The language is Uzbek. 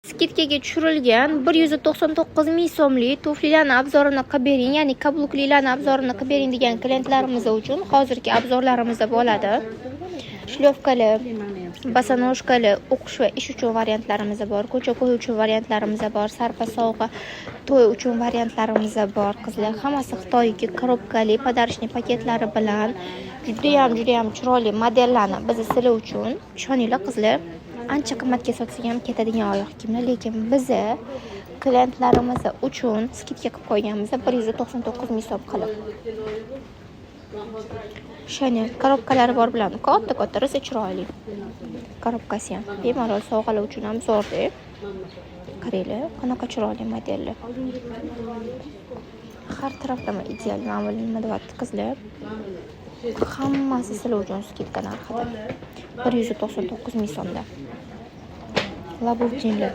Скидка ga tushirilgan 199 ming so'mlik tuflilarni обзор ini qilib bering, ya'ni каблук lilarni обзор ini qilib bering degan klientlarimiz uchun hozirgi обзор larimizda bo'ladi. Шлёпка li, босоножка li o'qish va ish uchun variantlarimiz bor, ko'cha-ko'y uchun variantlarimiz bor, sarpa, sovg'a, to'y uchun variantlarimiz bor, qizlar. Hammasi Xitoyniki, коробка li, подарочный paketlari bilan judayam, judayam chiroyli modellarni biz sizlar uchun, ishoninglar, qizlar, ancha qimmatga sotsak ham ketadigan oyoq kiyimlar, lekin biza klientlarimiz uchun скидка qilib qo'yganmiz 199 ming so'm qilib. Chanel коробка lari bor bilan katta katta, rosa chiroyli. Коробка si ham bemalol sovg'alar uchun ham zo'rda. Qaranglar, qanaqa chiroyli modellar. Har taraflama ideal. Mana bu nima deyapti, qizlar? Hammasi sizlar uchun скидка narxida. 199 ming so'mda. Labubjinlar.